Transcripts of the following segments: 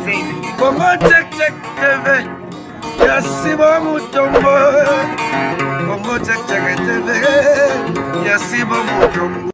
Congo Check Check TV ya Sibo Mutombo Congo Check Check TV ya Sibo Mutombo.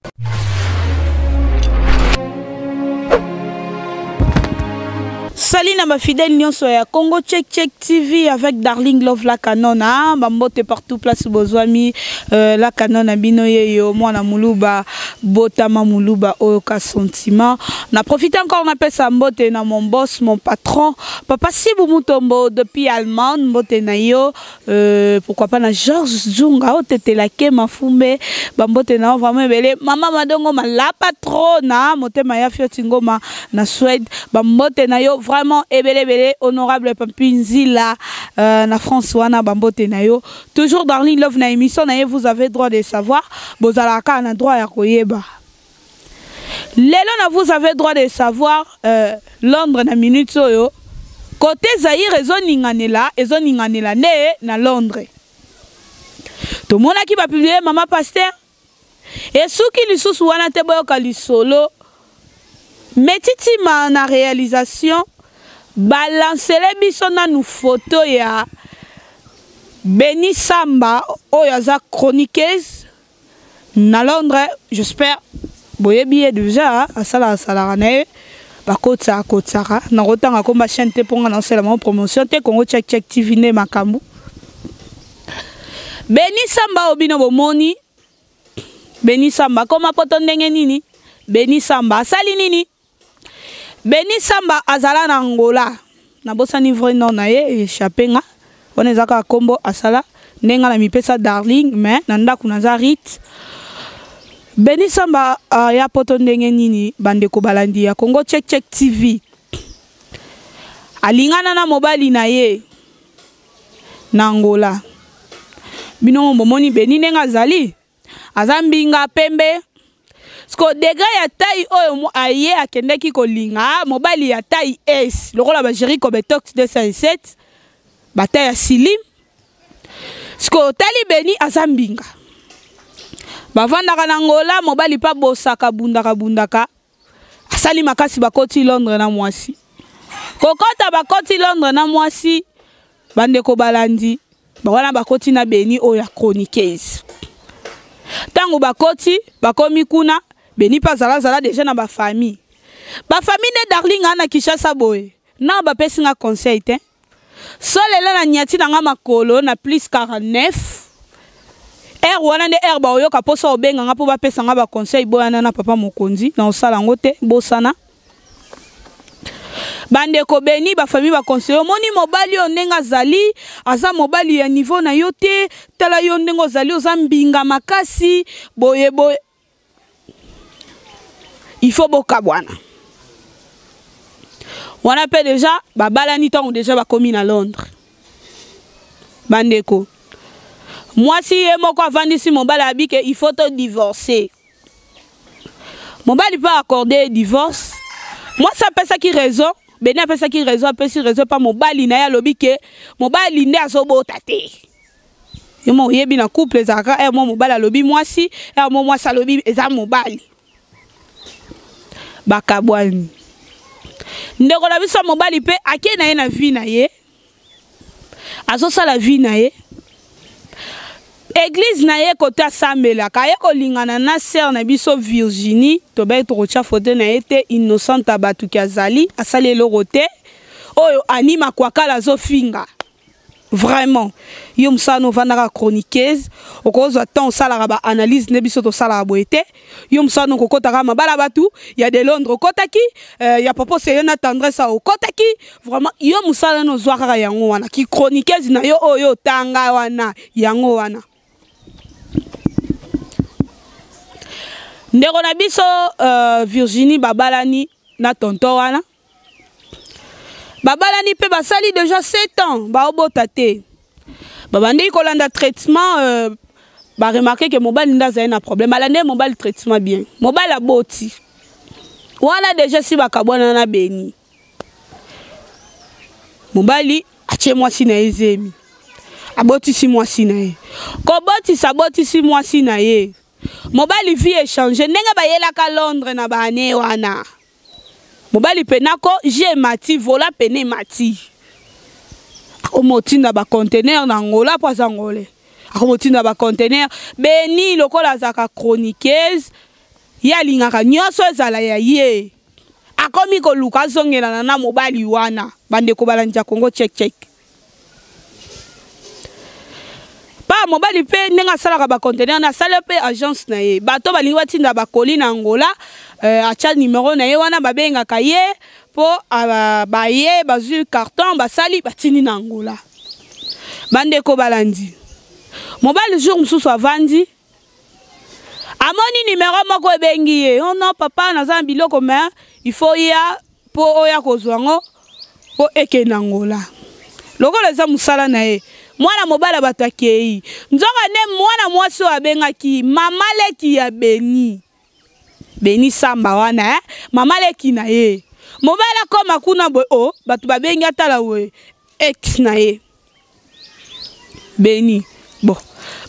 Salut na ba fidèle nyonso ya Congo Check Check TV avec Darling Love la Canon hein ba mbote partout place bozwami euh, la Canon na bino yeyo mwana muluba botama muluba oyo ka sentiment na profite encore na pesa mbote na mon boss mon patron papa Sibu Mutombo depuis Allemagne mbote na yo euh, pourquoi pas na Georges Zunga otetela ke mafumbe ba mbote na yo vraiment ebele mama Madongo ma la patrona motema ya Fioti Ngoma na Suède ba mbote na yo vraiment ebele ebele honorable Papi Nzila euh, na France wana ba mbote na yo toujours Darling Love na émission na ye vous avez droit de savoir bozalaka na droit ya koyeba lelo na vous avez droit de savoir euh, Londres na minute oyo côté Zaïre ezoninganela ezoninganela nde na Londres tomonaki bapublie mama pasteur esuki lisusu wana te boyoka lisolo metitima na réalisation balancele biso nanu foto ya Beni Samba oyo aza chroniqueuse na Londres j'espère boyebi ye déjà asala asalaka na ye bakotisaka kotisaka nakotanga komba chaîne te mpo nga naosala bango promotion te Congo Check Check TV nde makambo Beni Samba oyo bino bomoni Beni Samba akoma poto ndenge nini Beni Samba asali nini Beni Samba azala na Angola nabosani vrai nom na ye echappe nga wana eza kaka kombo asala ndenge nga na mipesa darling mais na ndako naza Rite Beni Samba uh, ya poto ndenge nini bandeko balandi ya Congo Check Check TV alingana na mobali na ye na Angola bino bomoni Beni ndenge azali aza mbinga pembe siko degre ya taille oyo aye akendaki kolinga mobali ya taille S lokola ba Jerry Kobetox 207 ba taille ya silim siko otali Beni aza mbinga bavandaka na Angola mobali pa bosaka bundaka bundaka asali makasi bakoti Londres na mwasi kokota bakoti Londres na mwasi bandeko balandi wana bakoti na Beni oyo ya chroniqueuse ntango bakoti bakomi kuna Beni mpe azalazala deja na bafamille bafamille nde darling aa na Kinshasa boye na bapesi nga conseil te so lelo na nyati na nga makolo na plus 49 heure wana nde heure baoyoka mposa obenga nga mpo bapesa nga baconseil boyana na papa mokonzi na osala yango te bosana bandeko beni bafamille baconseille omoni mobali oyo ndenge azali aza mobali ya niveau na yo te tala yo ndenge ozali oza mbinga makasi boye boye il faut bokabwana wana mpe deja babalani ntango deja bakomi na Londres bandeko mwasi ye moko avandisi mobali abike il faut to divorcer mobali mpe accorde divorce mwasi apesaki raison Beni apesaki raison apesi raison mpa mobali na ye alobi ke mobali nde azobota te yo mo oyebi na couple ezalaka heure mo mobali alobi mwasi heure mo mwasi alobi eza mobali bakabwani ndeko na biso ya mobali mpe ake na ye na vie na ye azosala vie na ye eglise na ye kote asambelaka aye kolingana na sœur na biso Virginie tobai tokotya foto na ye te innocente ya bato ki azali asali eloko te oyo Annie Makwakala azofinga vraiment yo mosala no ovandaka chroniqueuse okozwa temps osalaka baanalyse nde biso tosalaka boye te yo mosala no okokotaka mabala bato ya de Londres okotaki euh, ya papa Oseyo na tendresse okotaki vraiment yo mosala no ozwa kaka yango wana ki chroniqueuse na yo oyo otanga wana yango wana ndeko na biso euh, Virginie babalani na tonton wana babalani mpe basali déjà 7 ans baobota te babandeki kolanda traitement euh, baremarke ke mobali nde azali na problème alandi mobali traitement bien mobali aboti wana déjà si bakabwana na Beni mobali atie mwasi na ye zemi abotisi mwasi na ye kobotisa abotisi mwasi na ye mobali vie echange ndenge bayelaka Londres na baane wana. Mobali pena ko je mati vola pene mati. Akomotinda ba conteneur na Angola po aza angolais. Akomotinda ba conteneur Beni lokola azalaka chroniqueuse ye alingaka nyonso ezala ya ye. Akomi koluka azongelana na mobali wana. Bandeko balandi ya Congo check check. Pa mobali mpe ndenge asalaka ba conteneur na asali mpe agence na ye. Bato balingi batinda ba colis na Angola, euh, atya numero na ye wana babengaka ye mpo uh, baye bazwi carton basali batindi na Angola. Bandeko balandi. Mobali jour mosusu avandi amoni numero moko ebengi ye, oh non papa naza na biloko mais il faut ya mpo oya kozwa yango mpo ekende Angola. Lokola eza mosala na ye, mwana mobali ya bato akei. Nzoka nde mwana mwasi oyo abengaki mama leki ya Beni, Beni Samba wana eh? Mama leki na ye. Mobali akoma kuna boye, oh, bato babengi atala boye ex na ye Beni. Bon,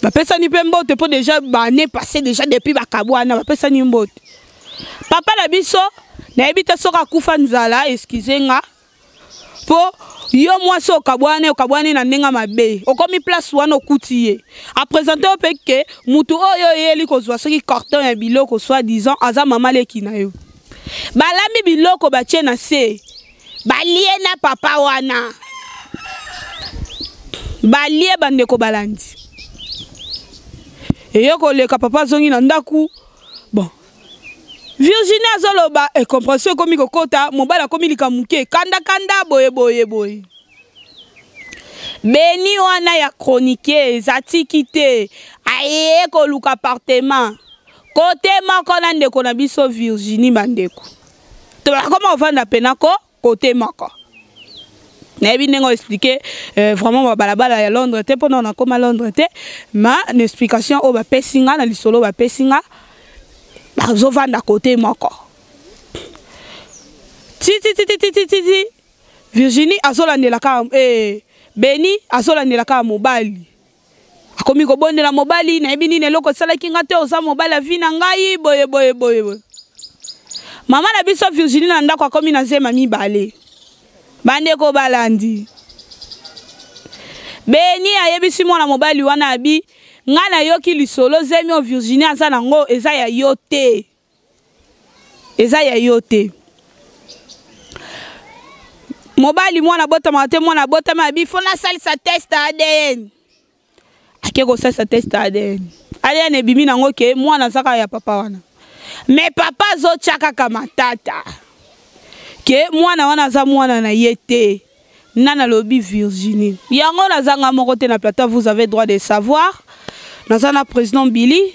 bapesani mpe mbote mpo deja baannée passée déjà depuis bakabwana bapesani mbote. Papa na biso nayebi te soki akufa nzala, excuse nga mpo yo mwasi okabwani okabwani na ndenge mabe, okomi place wana okuti ye apresente yo mpe ke mutu oyo oyeli kozwa soki carton ya biloko soit disant aza mama leki na yo. Balambi biloko batie na se, balie na papa wana, balie. Bandeko balandi, eye koleka papa azongi na ndaku. Bon, Virginie azoloba incomprehension ekomi kokota, mobali akomi likambo moke kanda kanda boye boye boye. Beni wana ya chroniqueuse atiki te, aye koluka appartement kote moko na ndeko na biso Virginie. Bandeko, tobakoma kovanda pena ko kote moko. Nayebi ndenge oexplike vraiment babalabala ya Londres te, mpona nakoma Londres te, ma na explication oyo bapesi nga na lisolo bapesi nga, bazovanda kote moko titititititi. Virginie azolandela kaka Beni azolandela kaka mobali, akomi kobondela mobali, nayebi nini eloko esalaki nga te, oza mobali ya vie na ngai boye boye boye boye. Mama na biso Virginie na ndako akomi na zema mibale. Bandeko balandi, Beni ayebisi mwana mobali wana abi ngai nayoki lisolo zemi oyo Virginie aza nango eza ya yo te, eza ya yo te. Mobali mwana abotamaka te, mwana abotami abi fo nasalisa test ya ADN. Ake kosalisa test ya ADN, ADN ebimi nango ke mwana aza kaka ya papa wana, me papa azotya kaka matata ke mwana wana aza mwana na ye te. Nani alobi Virginie? Yango nazanga moko te na plateau, vous avez droit de savoir. Naza na président Billy,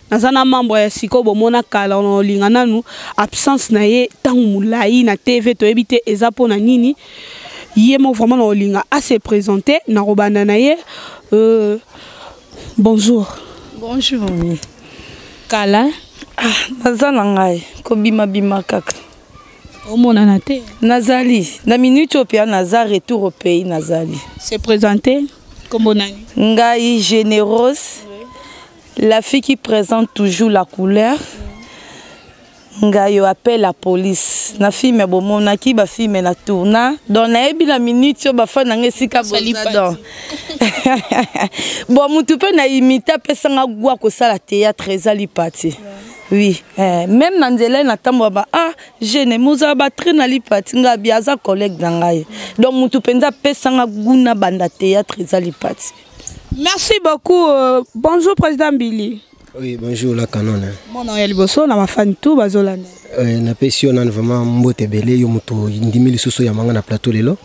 naza na membre ya sikoyo bomona kala na olinga nanu absence na ye ntango molai na TV, toyebi te eza mpo na nini. Ye mo vraiment na olinga a se présenter na kobanda na ye. Bonjour. Bonjour mami. Kala. Ah, naza na ngai kobima bima kaka. Omonana te. Nazali na minute oyo pia naza retour au pays nazali. Se présenter kombo nani? Ngai Générose, oui. La fille qui présente toujours la couleur. Ngai appelle la police. Na film bomonaki ba film na tourna. Donc nayebi na minute oyo ba fan na ngai esika boza donc. Bon mutu pe na imita pesanga gwa kosala théâtre ezali pati. Oui, eh, même na nzela na tambo ba ah jeune moza ba train na lipati nga bi aza collègue na ngai. Donc mutu penza pesanga guna banda théâtre ezali pati. Merci beaucoup. Bonjour président Billy. Oui, bonjour la canone. Mon nom est Liboso na ma fan tout bazolanda. Na pesi yo nanu vraiment mbote ebele yo moto ndimi lisusu ya manga na plateau lelo.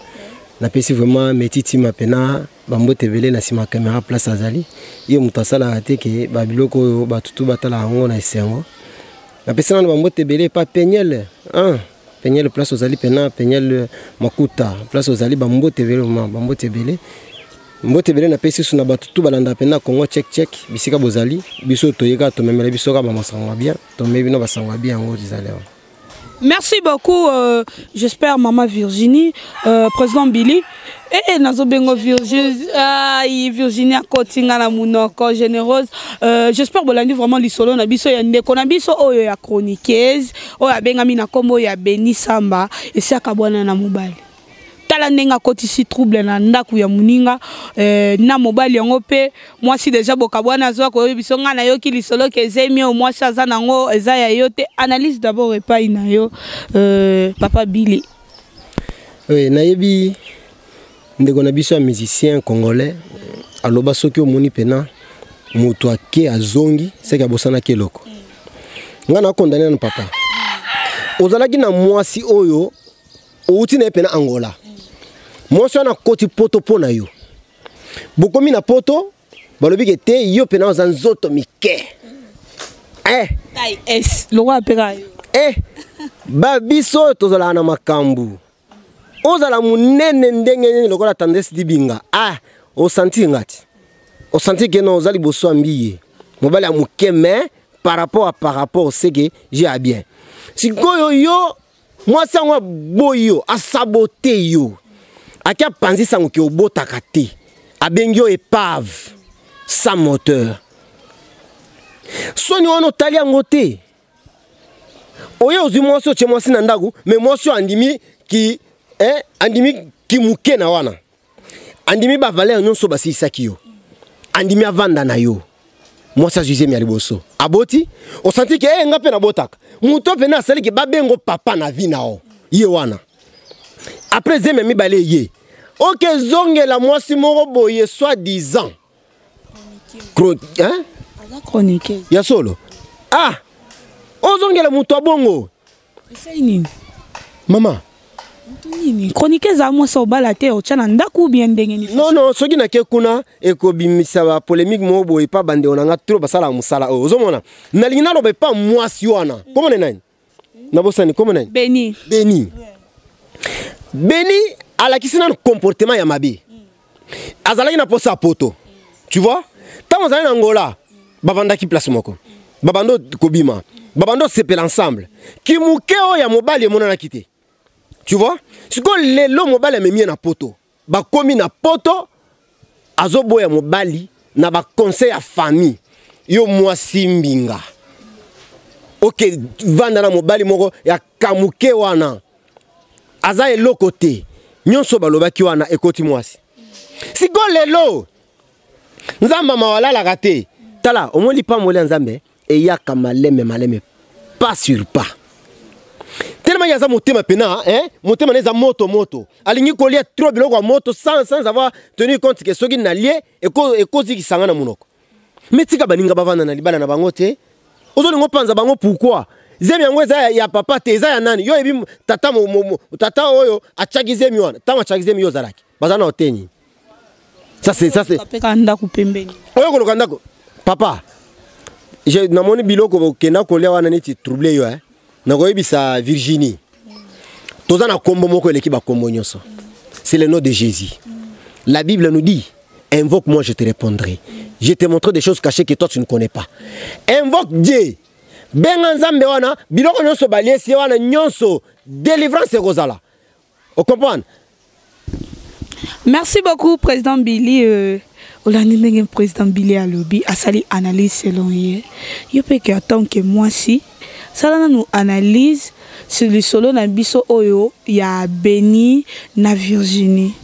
Na pesi vraiment metiti mapena bambote ebele na nsima ya caméra place azali ye moto asalaka te ke babiloko oyo bato tu batala yango na esengo. Napesi nanu bambote ebele epa Peniel, hein? Peniel place ozali pena Peniel Makuta place ozali bambote ebele vraiment bambote ebele. Mbote ebele napesi su na bato tu balanda pena Congo check check bisika bozali biso toyeka tomemela biso kaka bamasango ya bien tomemi bino basango ya bien yango ezali awa. Merci beaucoup, j'espère Maman Virginie, Président Billy. Eh, nazobengo Virginie, ai Virginie akoti nga na munoko généreuse. J'espère bolandi vraiment lisolo na biso ya ndeko na biso oyo ya chroniqueuse oyo abengami na kombo ya Beni Samba esi akabwana na mobali. Tala ndenge akotisi trouble na ndako ya moninga na mobali yango mpe mwasi deja bokabwana azwa koyebi biso ngai nayoki lisolo ke ezemi oyo mwasi aza nango eza ya yo te. Analyse d'abord epai na yo papa Billy. Oui, nayebi ndeko na biso ya musicien congolais aloba soki omoni pena moto ake azongi seke abosanaki eloko. Nga na condamné na papa. Ozalaki na mwasi oyo outi na ye pena Angola. Mwasi wana akoti poto mpo na yo. Bokomi na poto balobi ke te yo pena oza nzoto mike. Eh. Taille S, lokwa apeka yo. Eh. Ba biso tozalaka na makambo. Ozala munene ndenge nini lokola Tendresse Dibinga. Ah, osentir ngati. Osentir ke non ozali liboso ya mbiye. Mobali ya moke mais par rapport à par rapport c'est que j'ai à bien. Sikoyo yo mwasi yango aboyi yo, asabote yo. Aki apanzi sango ke obotaka te. Abengi yo épave sans moteur. Soni wana otali yango te. Oyo ozwi mwasi otie mwasi na ndako, mais mwasi oyo andimi ki, eh, andimi ki moke na wana. Andimi ba valeur nyonso basilisaki yo. Andimi avanda na yo. Mwasi azwi zemi ya liboso. Aboti, osanti ke, eh, nga mpe nabotaka. Moto mpe na asali ke babengo papa na vie na yo. Ye wana. Après zemi ya mibale ye. Oke zongela mwasi moko boye soi-disant. Hein? Aza chroniqueuse. Ya solo. Ah! Ozongela moto abongo. Esai nini? Mama. Moto nini? Chroniqueuse a mwasi obala te otya na ndako ou bien ndenge nini? Non non, soki nake kuna ekobimisa ba polémique moko boye pa bandeko na nga trop basala mosala oyo. Ozomona? Nalingi naloba epa mwasi wana. Komona nani? Nabosani komona nani? Beni. Beni. Beni alakisi nanu comportement ya mabe. Azalaki na posa ya poto. Tu vois? Tango azalaki na Angola, bavandaki place moko. Babando kobima, babando sepela ensemble. Kimuke oyo ya mobali emonanaki te. Tu vois? Sikoyo lelo mobali amemi ye na poto. Bakomi na poto, azoboya mobali na ba conseil ya famille. Yo mwasi mbinga. Ok, vanda na mobali moko ya kamuke wana. Aza eloko te. Nyonso balobaki wana ekoti mwasi. Sikoyo lelo Nzambe mawalalaka te. Tala, omoni pamboli ya Nzambe eyaka maleme maleme, pas sur pas. Tellement yaza motema pena, hein? Motema neza moto moto. Alingi kolia trop biloko ya moto sans avoir tenu compte que soki na lie ekozikisanga na monoko. Mais tika baninga bavanda na libala na bango te. Ozolingo panza bango pourquoi? Zemi yango eza ya papa te, eza ya nani? Yo yebi tata tata oyo atiaki zemi wana. Tango atiaki zemi yo ozalaki. Baza na oteni. Ça c'est ça c'est. Peka ndako pembeni. Oyo koloka ndako. Papa. Je namoni biloko bokenda kolia wana neti trouble yo hein. Nakoyebisa Virginie. Toza na kombo moko eleki ba kombo nyonso. C'est le nom de Jésus. La Bible nous dit, invoque-moi, je te répondrai. Je te montrerai des choses cachées que toi tu ne connais pas. Invoque Dieu. Benga Nzambe wana, biloko nyonso baliesi wana nyonso, délivrance ekozala. Vous comprenez? Merci beaucoup président Billy. Olandi ndenge président Billy alobi asali analyse selon ye. Yo pe que en tant que mwasi, sala nanu analyse sur le solo na biso oyo ya Beni na Virginie.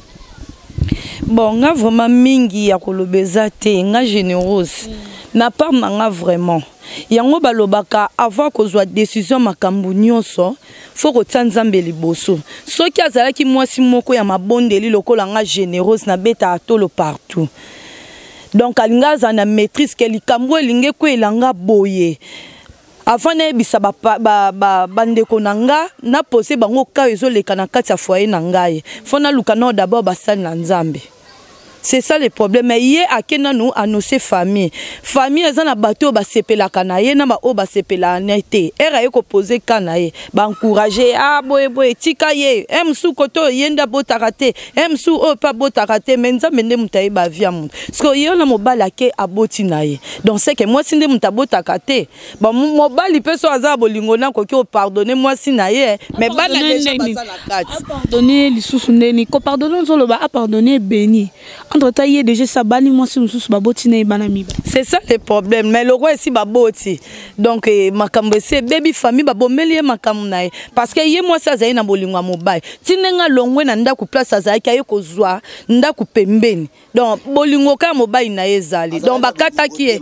Bon, nga vraiment mingi ya kolobeza te, nga généreuse. Na part na nga vraiment. Yango balobaka avant kozwa décision makambo nyonso, faut kotia Nzambe liboso. Soki azalaki mwasi moko ya mabondeli lokola nga généreuse na beta atolo partout. Donc alinga aza na maîtrise ke likambo elingi kwela nga boye. Avant nayebisa bandeko na nga, na poser bango ka ezoleka na kati ya foyer na ngai. Faut naluka nao d'abord basali na Nzambe. C'est ça le problème. Mais ye ake nanu annoncer famille. Famille eza na bato oyo basepelaka na ye na baoyo basepelaka na ye te. Ere aye kopose ka na ye, baencourage, ah boye boye, tika ye. E mosusu kote oyo ye nde abotaka te, e mosusu oyo mpe abotaka te, mais Nzambe nde moto ayeba vie ya moto. Parce que ye wana mobali ake aboti na ye. Donc c'est que mwasi nde moto abotaka te. Bon, mobali mpe so aza na bolingo na akoki kopardonne mwasi na ye, mais bana deja baza na kati. Apardonne lisusu ndeni kopardonne, ozoloba apardonne Beni, entre temps ye deja esi abali mwasi mosusu, baboti na ye bana mibale. C'est ça le problème. Mais lokwa esi baboti, donc eh, makambo esi ebebi, famille babomeli ye makambo na ye, parce que ye mwasi azali na bolingo ya mobali ti ndenge alongwe na ndako place azalaki, aye kozwa ndako pembeni. Donc bolingo kaka mobali na ye ezali, donc bakataki ye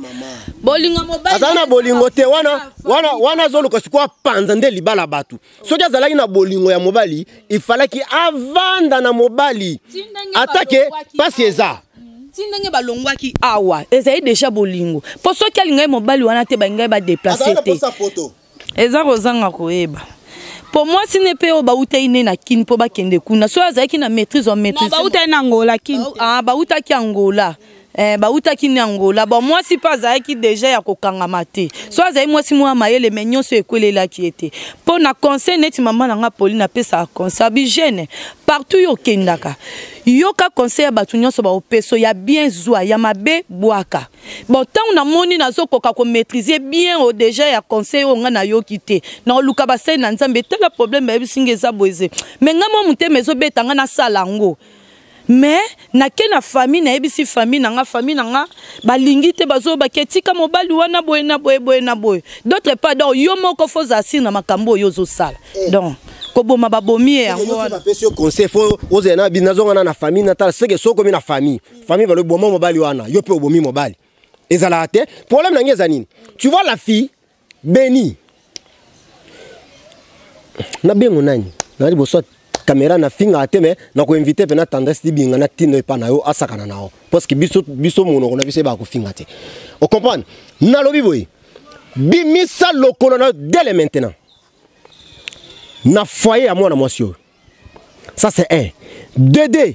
bolingo mobali. Azala na bolingo te wana wana wana, azoluka sikoyo apanza nde libala bato. Soki azalaki na bolingo ya mobali, ifalaki avanda na mobali atake mpasi eza. Ti ndenge balongwaki awa, ezali deja bolingo, mpo soki alingaki mobali wana te, balingaki badeplace te. Eza kozanga koyeba, mpo mwasi ne mpe oyo bautaki ne na Kini mpo bakende kuna, soki azalaki na maîtrise, maîtrise. Bautaki na Angola, Kini. Ah, bautaki Angola. Eh, bautaki ni Angola. Bon, mwasi mpe azalaki deja ya kokangama te. So azali mwasi mwa mayele, me nyonso ekwelelaki ye te. Mpo na conseil neti mama na nga Pauline apesaka conseil, abi jeune, partout yo okendaka, yoka conseil ya bato nyonso baopeso ya bien, zwa ya mabe, bwaka. Bon, ntango namoni nazokoka komaîtrise bien o deja ya conseil oyo ngai nayoki te, naoluka basali na Nzambe, tala problème bayebisi nga eza boye, me ngai mwa motema ezobeta ngai nasala yango. Mais nake na famille, nayebisi famille na nga, famille na nga balingi te, bazobaki etika mobali wana boye na boye, boye na boye. D'autre part, donc yo moko fo ozala sire na makambo oyo ozosala. Donc koboma babomi ye yango wana. Bapesi yo conseil, fo ozala na bino, nazonga na famille, natala seke soki okomi na famille, famille balobi boma mobali wana, yo mpe obomi mobali, ezalaka te. Problème na ngai eza nini? Tu vois la fille Beni, nabengo nani na liboso ya caméra, nafingaka te, me nakoinvite mpe na Tendresse Libinga na tino epa na yo, asakana na yo, parce que biso biso monoko na biso eyebaka kofinga te. Ocomprendre? Nalobi boye, bimisa lokolo na yo dès le maintenant na foyer ya mwana mwasi oyo. Ça c'est un deux. Deux,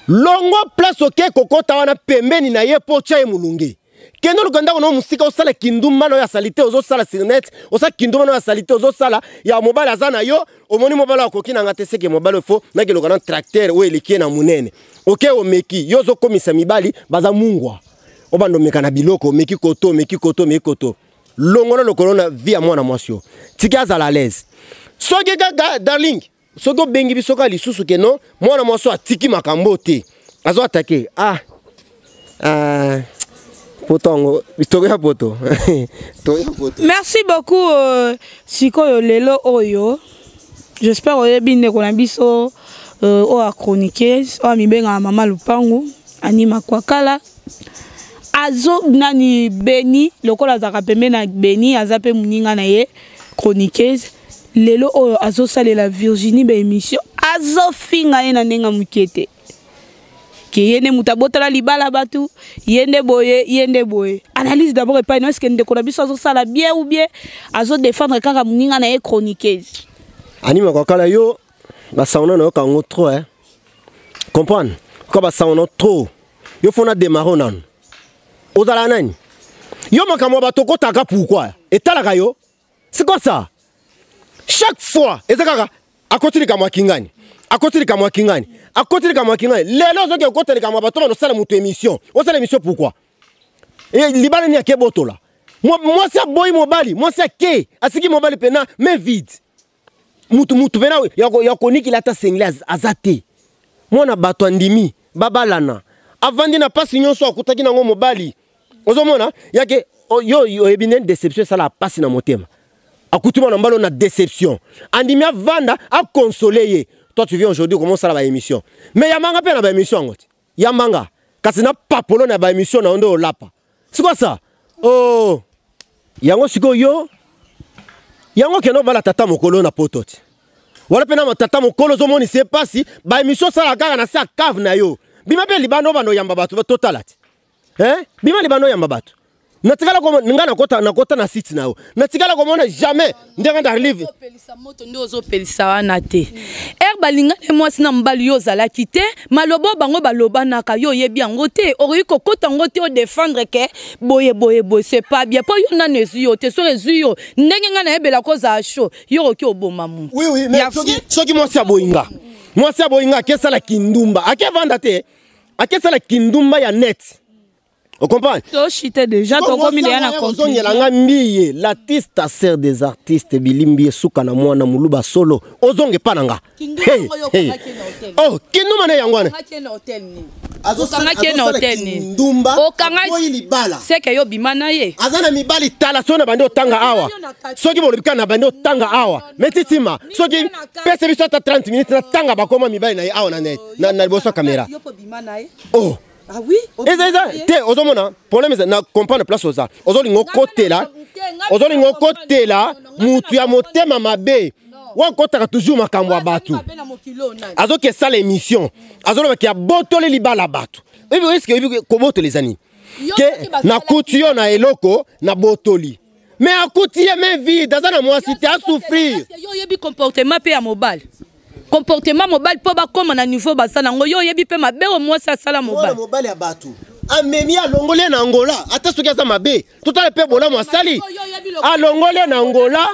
longwa place oke kokota wana pembeni na ye mpo otya ye molunge. Kende oluka ndako na yo mosika, osala kindumba na yo ya salite ozosala sur net, osala kindumba na yo ya salite ozosala ya mobali aza na yo. Omoni mobali akoki na nga te, seke mobali fo nakeloka na tracteur oyo eleki ye na monene. Oke omeki, yo ozokomisa mibali baza mungwa, obanda omeka na biloko, omeki koto, omeki koto, omeki koto. Longola lokolo na vie ya mwana mwasi oyo, tika azala à l'aise. Soki kaka darling, soki obengi biso kaka lisusu ke non, mwana mwasi oyo atiki makambo te, azo atake, ah, ah, poto yango tokoya poto, tokoya poto. Merci beaucoup. Sikoyo lelo oyo, j'espère oyebi ndeko na biso oyo achroniqueuse oyo amibengaka mama Lupangu, Anima Kwakala, azo nani Beni, lokola azalaka pembe na Beni, aza mpe moninga na ye chroniqueuse. Lelo oyo azosalela Virginie baémission, azofinga ye na ndenge ya moke te, ke ye nde moto abotala libala bato, ye nde boye, ye nde boye. Analyse d'abord epai na, est-ce ndeko na biso azosala bien ou bien azodéfendre kaka moninga na ye chroniqueuse? Anima Kwakala, yo basango na nayoka yango trop, eh? Comprendre ka basango na trop, yo fo na démarre nanu. Ozala nani yo? Makambo ya bato okotaka pourquoi? Etalaka yo, c'est quoi ça? Chaque fois eza kaka akoti likambo ya kingani, akoti likambo ya kingani, akoti likambo ya kingani. Lelo ozoki okota likambo ya bato bana, osala moto émission, osala émission pourquoi? E, libala nini ake botola? Mwasi aboyi mobali, mwasi ake asiki mobali mpena main vide, mutu mutu mpena ya konikila ata sengle aza te. Mwana bato andimi babalana, avandi na mpasi nyonso akutaki nango mobali. Ozomona yake yo oyebi ndeni déception esala mpasi na motema. Akuti mwana mbalo na déception, andimi avanda akonsole ye. Toi, tu viens aujourd'hui, comment osala baémission? Mais yambanga mpe na baémission yango te, yambanga kasi na papolo na baémission na yo nde olapa. C'est quoi ça? Oh, yango sikoyo yo yango kende obala tata mokolo na poto te wana mpe na tata mokolo ozomonisa ye mpasi. Baémission osalaka kaka na se ya cave na yo. Bima mpe libanda, obanda oyamba bato, totala te, eh? Bima libanda, oyamba bato. Natikala komona nga nakota nakota na site na yo, natikala komona jamais ndenge ndarlive. Opelisa moto nde ozopelisa wana te. Ere balingani mwasi na mobali, yo ozalaki te. Maloba oyo bango balobanaka, yo oyebi yango te. Okoki kokota yango te, odefendre ke boye boye boye, c'est pas bien, mpo yo nano ezwi yo te. Soki ezwi yo ndenge ngai nayebela kozala chaud, yo okoki oboma motu. Oui, oui, mais soki mwasi aboyinga, mwasi aboyinga, akesala kindumba, akevanda te, akesala kindumba ya net, ocomprendre? Toshite déjà, tokomi deya na ozongela nga mbiye, l'artiste sœur des artistes bilimbi esuka na mwana moluba solo, ozonga epa na nga. Oh, kindumba na yango wana. Okangaki ye na hotel nini? Ndumba. Okangaki libala. Seke yo bima na ye. Aza na mibali. Tala, soki na bandi otanga awa, soki bolobi kaka na bandi otanga awa, me titima, soki pese biso ata 30 minutes, natanga bakoma mibali na ye awa na net, na liboso ya kamera. Oh. Ah oui, eza te. Ozomona problème eza na comprendre place oza, ozolinga okotela, ozolinga okotela mutu ya motema mabe wakotaka toujours makambo ya bato. Azoki esala émission, azolobaki abotoli libala bato. Eske oyebi kobotola eza nini? Ke nakuti yo na eloko, nabotoli, mais akuti ye main vide, aza na mwasi te, asouffrir. Yo oyebi comportement mpe ya mobali, comportement mobali mpo bakóma na niveau basala yango. Yo oyebi mpe mabe oyo mwasi asala mobali. Mobali ya bato amemi, alongoli ye na Angola. Ata soki aza mabe, totala mpe bolamu asali, alongoli ye na Angola.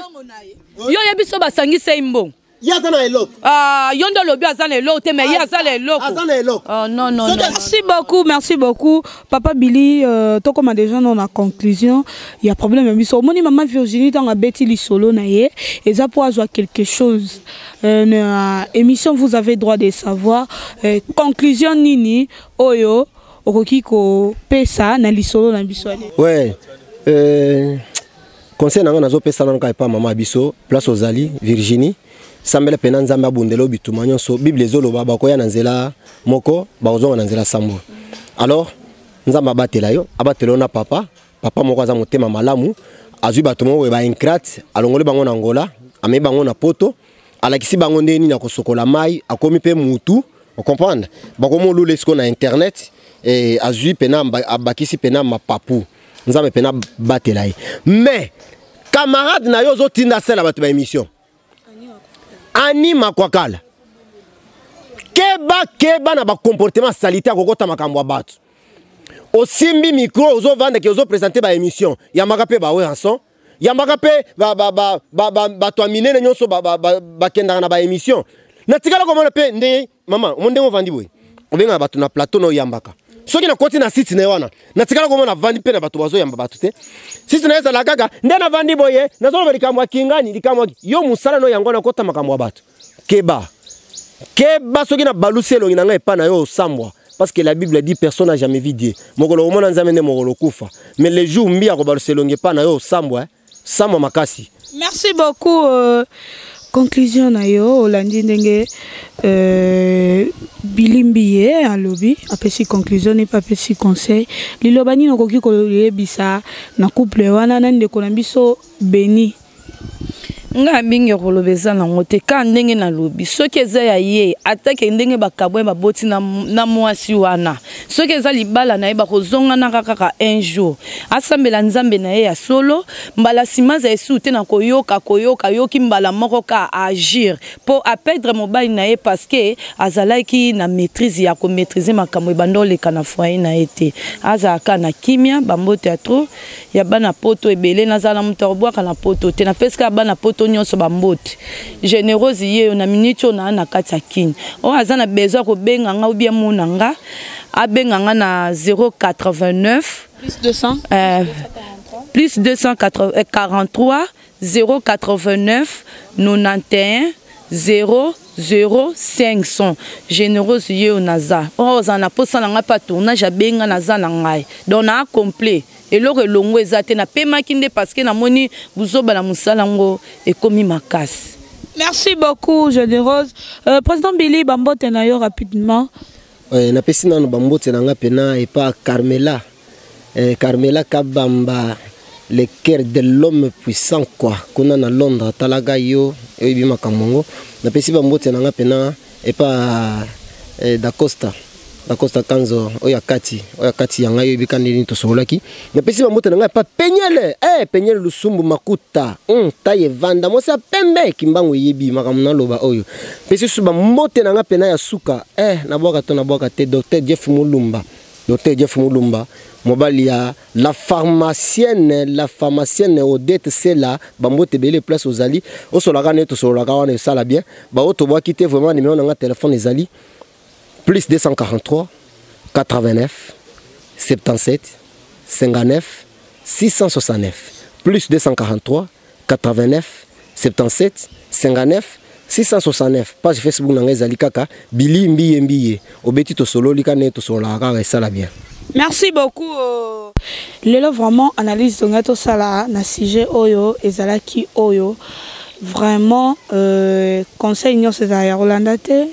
Yo oyebi so basangisa ye mbongo. Ye aza na eloko. Ah, yo nde olobi aza na eloko te, mais ye aza na eloko. Aza na eloko. Oh, non, non, non. Merci beaucoup, merci beaucoup, papa Billy. Tokoma déjà dans la conclusion ya problème ya biso. Omoni mama Virginie, ntango abeti lisolo na ye, eza po azwa quelque chose. Na émission Vous avez droit de savoir, conclusion nini oyo okoki kopesa na lisolo na biso? Ouais, conseil na ngai nazopesa nano kaka epa mama ya biso, place ozali Virginie, sambela mpena Nzambe abundela oyo bituma nyonso. Bible ezoloba bakoya na nzela moko, bakozonga na nzela sambo. Alors Nzambe abatela yo, abatela yo na papa. Papa moko aza motema malamu, azwi bato moko boye baingrate, alongoli bango na Angola, amemi bango na Poto, alakisi bango ndenge nini akosokola mai, akomi mpe mutu, ocomprendre? Bakomi olula esiko na internet. Azwi mpena, abakisi mpena mapapu. Nzambe mpena batela ye. Mais camarade na yo ozotinda asala bato baémission, Ani Makwakala, keba, keba na bacomportement salité, akokota makambo ya bato. Osimbi micro, ozovandaki, ozoprésente baémission, yambaka mpe baWerrason, yambaka mpe bato ya minene nyonso bakendaka na baémission. Natikala komona mpe ndenge mama omo ndenge ovandi boye, obengaka bato na plateau na oyambaka. Soki nakoti na site na ye wana, natikala komona avandi mpe na bato bazoyamba bato te. Site na ye ezala kaka nde navandi boye, nazoloba likambo ya kingani, likambo yo mosala no yango, nakota makambo ya bato. Keba, keba, soki na balusi elongi na ngai epai na yo, osambwa, parce que la Bible dit: personne n'a jamais vu Dieu. Mokolo omona Nzambe nde mokolo okufa. Mais le jour mbi akobalusa elongi epai na yo, osambwa, eh? Sambwa makasi. Merci beaucoup. Conclusion na yo, olandi ndenge bilimbi ye alobi, apesi conclusion ne mpe apesi conseil. Liloba nini okoki koyebisa na couple wana, na ndeko na biso Beni? Ngai mingi ya koloba eza nango te, kaka ndenge nalobi, soki eza ya ye, atake ndenge bakabwa, baboti na mwasi wana, soki eza libala na ye, bakozonganaka kaka un jour. Asambela Nzambe na ye ya solo. Mbala nsima aza esu te na koyoka koyoka yoki mbala moko ka agir mpo aperdre mobali na ye, parce que azalaki na maîtrise ya komaîtrise makambo ebanda oleka na foyer na ye te. Azalaka na kimia. Bambote ya trop ya bana Poto ebele. Nazala na moto akobwaka na Poto te, napesi kaka bana Poto nyonso bambote. Généreuse ye yo na minute oyo naa na kati ya Kini. Oyo aza na besoin ya kobenga nga ubia mona nga, abenga nga na 089 Plus 200. Plus 243 089 91 0 0 500. Généreuse ye oyo naza oyo ozala na posa na ngai mpe tournage, abenga, naza na ngai. Donc naa complet, eloko elongo eza te. Napemaki nde parce que namoni buzoba na mosala yango ekomi makasi. Merci beaucoup, Généreuse. Président Billy, bambote na yo rapidement. Napesi nano bambote na nga mpena epa Carmela, Carmela Kabamba, le cœur de l'homme puissant quoi, kuna na Londres, talaka yo oyebi makambo yango. Napesi bambote na nga mpena epa Dacosta. Dacosta Kanzo oyo ya kati, oyo ya kati ya ngai oyebi kani nini tosololaki. Napesi bambote na ngai pa Penyele, eh Penyele Lusumbu Makuta, taille evanda mwasi ya pembe kimbangu eyebi makambo naloba oyo. Pesi susu bambote na ngai pena ya suka, eh nabwaka to nabwaka te Docteur Jeff Mulumba. Docteur Jeff Mulumba, mobali ya la pharmacienne Odette Sela, bambote ebele place ozali, osolaka ne tosololaka wana esala bien. Ba oyo tobwaki te vraiment numéro na nga téléphone ezali plus 243 89 77 59 669 plus 243 89 77 59 669. Page Facebook na ngai ezali kaka Billy Mbiye Mbiye, obeti tosololi kane tosololaka kaka esala bien. Merci beaucoup. Lelo vraiment analyse tonga tosala na sujet oyo ezalaki oyo vraiment conseil nyonso ezala ya kolanda te.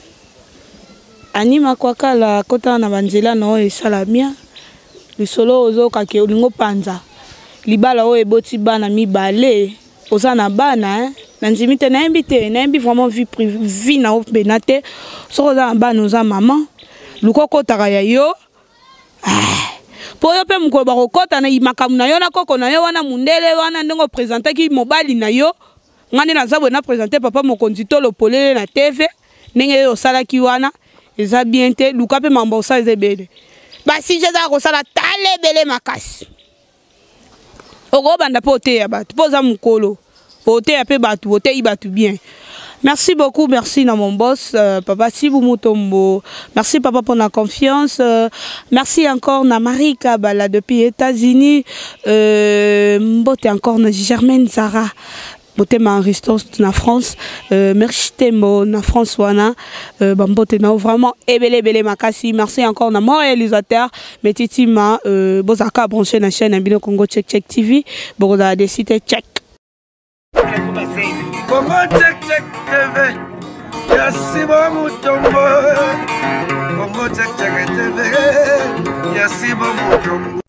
Anima kwakala kota na banzela na oyo esala bien. Lisolo ozoka ke olingo panza libala oyo eboti bana mibale, oza na bana, hein? Na ndimi te, nayembi te, nayembi vraiment vie privée, vie na oyo pena te. Soki oza na bana, oza maman, luka okotaka ya yo. Po yo pe mokolo bakokota na makambo na yo na koko na yo wana mundele wana ndenge opresentaki mobali na yo. Nga nde naza boye na présenter papa mokonzi tolo polele na TV ndenge yo osalaki wana eza bien te. Luka pe mambo osala eza ebele, ba sujet eza kosala tala ebele makasi. Okobanda pe oteya bato po oza mokolo, oteya pe bato, oteyi bato bien. Merci beaucoup, merci na mon boss, papa Sibu Mutombo. Merci papa pour la confiance. Merci encore na Marie Kabala depuis États-Unis. Mbote encore na Germaine Zara. Motema Risto na France. Merci Tembo na France wana. Bambote na vraiment ebele ebele makasi. Merci encore na mon réalisateur Metitima, bozaka branché na chaîne Bino Congo Check Check TV. Bokoza décider check. Congo Check Check TV, ya Simon Mutombo. Congo Check Check TV, ya Simon Mutombo.